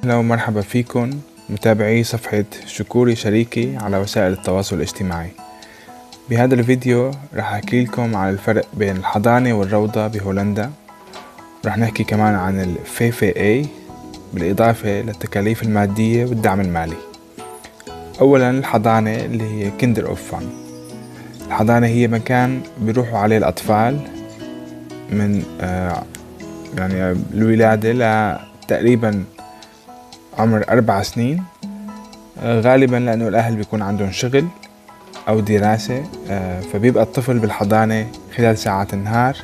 أهلا ومرحبا فيكم متابعي صفحة شكوري شريكي على وسائل التواصل الاجتماعي. بهذا الفيديو رح أحكي لكم عن الفرق بين الحضانة والروضة بهولندا، رح نحكي كمان عن ال VVE بالإضافة للتكاليف المادية والدعم المالي. أولا الحضانة اللي هي kinderopvang. الحضانة هي مكان بيروحوا عليه الأطفال من يعني الولادة لتقريبا عمر 4 سنين، غالبا لأنه الأهل بيكون عندهم شغل أو دراسة، فبيبقى الطفل بالحضانة خلال ساعات النهار.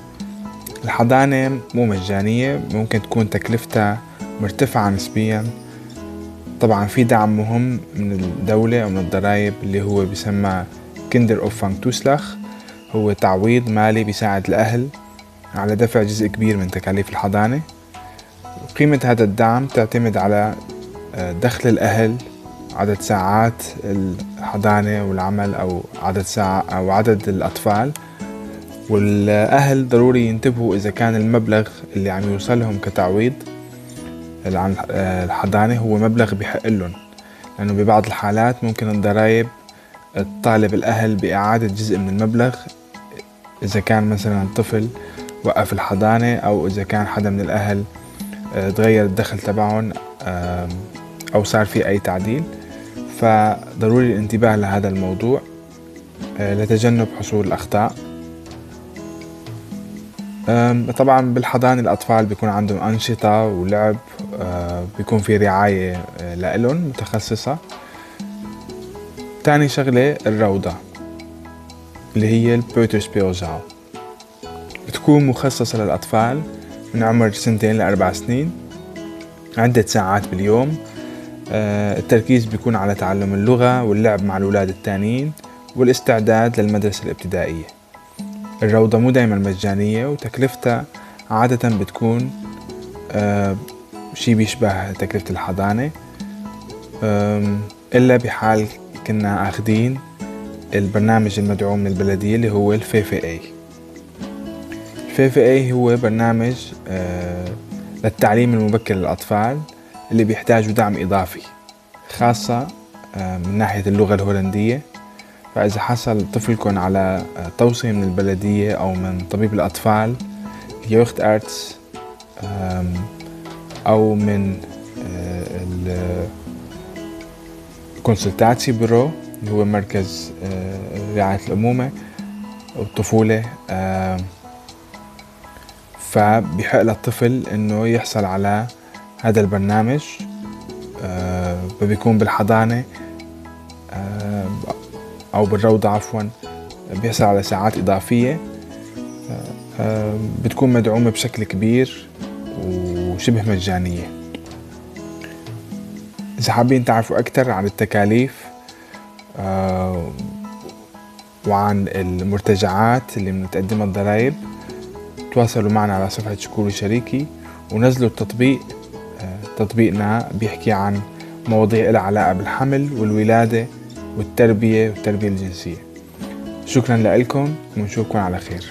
الحضانة مو مجانية، ممكن تكون تكلفتها مرتفعة نسبيا. طبعا في دعم مهم من الدولة أو من الضرائب اللي هو بيسمى kinderopvangtoeslag، هو تعويض مالي بيساعد الأهل على دفع جزء كبير من تكاليف الحضانة. قيمة هذا الدعم تعتمد على دخل الأهل، عدد ساعات الحضانة والعمل، أو عدد ساعة أو عدد الأطفال. والأهل ضروري ينتبهوا إذا كان المبلغ اللي عم يوصلهم كتعويض عن الحضانة هو مبلغ بحق لهم، لأنه ببعض الحالات ممكن الضرائب تطالب الأهل بإعادة جزء من المبلغ إذا كان مثلا طفل وقف الحضانة، أو إذا كان حدا من الأهل تغير الدخل تبعهم أو صار في أي تعديل. فضروري الانتباه لهذا الموضوع لتجنب حصول الأخطاء. طبعا بالحضانة الأطفال بيكون عندهم أنشطة ولعب، بيكون في رعاية لإلهم متخصصة. تاني شغلة الروضة اللي هي ال peuterspeelzaal، بتكون مخصصة للأطفال من عمر 2 ل4 سنين، عدة ساعات باليوم. التركيز بيكون على تعلم اللغة واللعب مع الأولاد التانيين والاستعداد للمدرسة الابتدائية. الروضة مو دايما مجانية، وتكلفتها عادة بتكون شي بيشبه تكلفة الحضانة، إلا بحال كنا أخذين البرنامج المدعوم من البلدية اللي هو ال VVE. ال VVE هو برنامج للتعليم المبكر للأطفال اللي بيحتاجوا دعم إضافي، خاصة من ناحية اللغة الهولندية. فإذا حصل طفلكم على توصية من البلدية أو من طبيب الأطفال jeugdarts أو من ال consultatiebureau اللي هو مركز رعاية الأمومة والطفولة، فبيحق للطفل إنه يحصل على هذا البرنامج. فبيكون بالحضانة أو بالروضة عفوا، بيحصل على ساعات إضافية، بتكون مدعومة بشكل كبير وشبه مجانية. إذا حابين تعرفوا أكثر عن التكاليف وعن المرتجعات اللي بتقدمها الضرائب، تواصلوا معنا على صفحة شكوري شريكي ونزلوا التطبيق. تطبيقنا بيحكي عن مواضيع لها علاقة بالحمل والولادة والتربية والتربية الجنسية. شكرا لكم ونشوفكم على خير.